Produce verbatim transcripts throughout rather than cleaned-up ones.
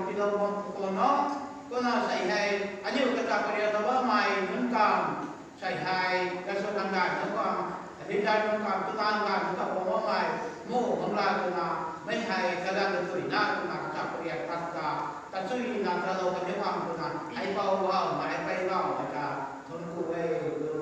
Pilo bam kulono, kumna sei hei, aniu kata pariak ta bammei nunc kam, sei hei, gasu kan gay nunc kam, leader nunc kam, tutan gay nunc kam bam bammei, mu bam la twna, mei hei, kadan tui na twna, kata pariak tat ta, ta chui na ta lo kaniw kam twna, hei pau wow, mei pei wow, mei ta, thun ku e, lu.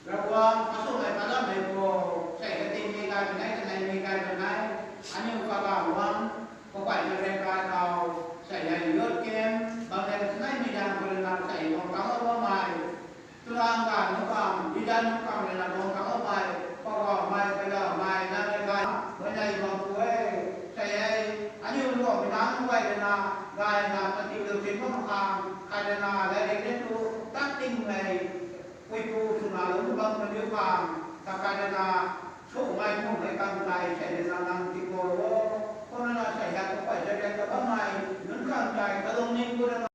Ravguangc, asumei palamei khou, sei katingmei kai banai, kaneimei kai banai, aniu kalam guang, kakai na rei kai khou, sei hei youth camp, bam rei kaneimei dang khou rui na sei guang tang lou bammei, tulang ganv nunc kam, leader nunc kam rui na guang tang lou bammei, pagaumei, pagaumei, na rei kai, banai bam khou e, sei hei, aniu luamei nang guay rui na, gay na, katiu lu sin bam khang, kai rui na, lairik rui tu, tat tingmei, puipu swna lungc bam kaniw khang, kakai rui na, sumei mumei kam tei sei rui na nang tikou o, kumna sei hei kakai rui na bammei, nunc kam tei kalung ning pu rui na.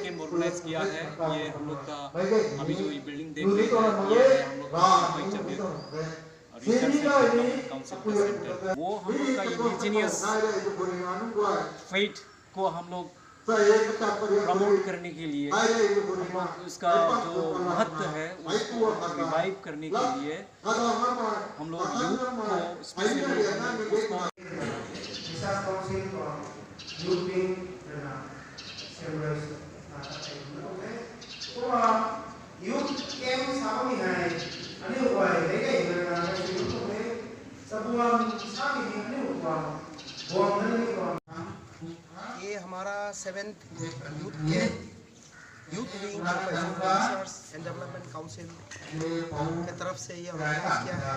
Camp organise किया है। ये हम लोग का अभी जो ये बिल्डिंग देख रहे हैं, ये है हम लोग का रिसर्च एंड डेवलपमेंट काउंसिल का सेंटर। वो हम लोग का इंडिजिनियस फेथ को हम लोग प्रमोट करने के लिए हम लोग इसका जो महत्व है उसको रिवाइव करने के लिए हम लोग यूथ को स्पेशली हम लोग उसको Research Council tuang youth wing rui na symbolise na ta thei na tuang the. Kumna youth camp samei hei aniu guay hei gay na na sw tuang the. Sabuan samei hei aniu guay buang na ni tuang. ये हमारा seventh youth के youth wing for research and development council की तरफ से ये ऑर्गेनाइज किया है।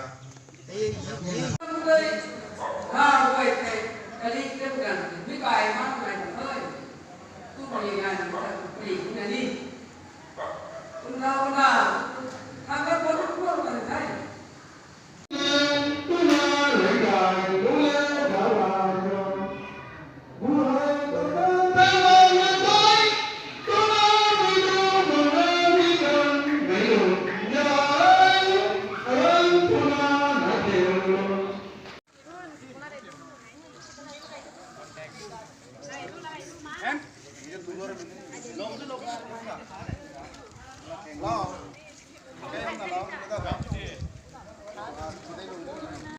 ये ये ये ข้าด้วยเทคนิคเรื่องการไม่ตายมากมายเลย tu